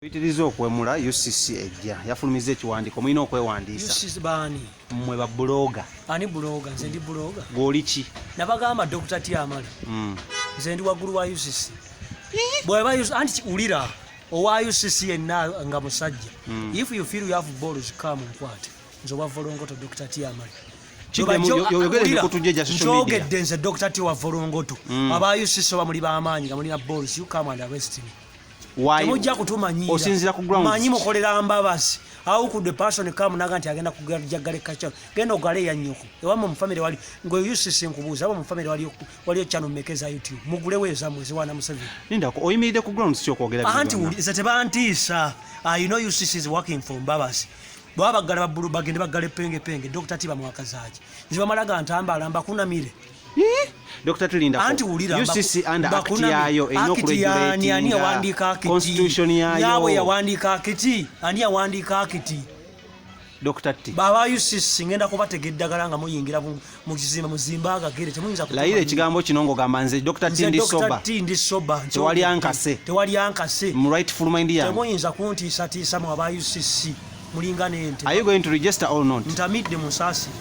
Oyitiriza okuwemula. UCC ejja yafulumizza ekiwandiiko, mulina okwewandiisa. UCC baani? Mmwe ba blogger. Ani blogger? Nze ndi blogger? Gw'oli ki? Nabagamba, Dr T Amale, nze ndi waggulu wa UCC. Bweba anti wulira, owa UCC yenna nga musajja, if you feel you have balls, come nkwate. Nze owa Volongoto, Dr T Amale. Kiddemu, yogera emikutu gye egya social media. Nkyogedde, nze Dr T wa Volongoto. Aba UCC oba muli b'amaanyi nga mulina balls, you come and arrest me. Why? Temujja kutumanyiira. Osinziira ku grounds? Manyi mukolera Mbabazi. How could the person come naga nti agenda kujagala ekakya? Genda ogale ya nnyoko ewammwe mu family. Wali ngwe UCC, nkubuuza, aba mu family waliyo channel mmeka eza YouTube? Mugulewo ezammwe eziwaana Museveni. Lindako, oyimiridde ku grounds ki okwogera bino Anti byonna? Nze tebantiisa. I know UCC is working for Mbabazi. Bwaba baggala babbulu, bagende baggale pengepenge. Dr T bamwakazaaki? Nze bamala ga ntambala mbakunamire. Ii! Dr. Tulindako. Anti wulira, UCC under act yaayo erina Act yaani? Ani okuregulatinga yawandiika act? Constitution Nyaabwe yaayo. yawandiika act? Ani yawandiika act? Dr. T. Baba UCC, ngenda kubatega eddagala nga muyingira mu kizimbe, muzimbe agagere, temuyinza Layira kutumanyira. Ekigambo kino ng'ogamba, nze Dr. T Nze ndi Dr. sober. T ndi sober. Tewali ankase. Tewali ankase. Mu rightful mind yange. Temuyinza kuntiisatiisa mu aba UCC, mulinga n'ente. Are you going to register or not? Ntamidde, munsaasire.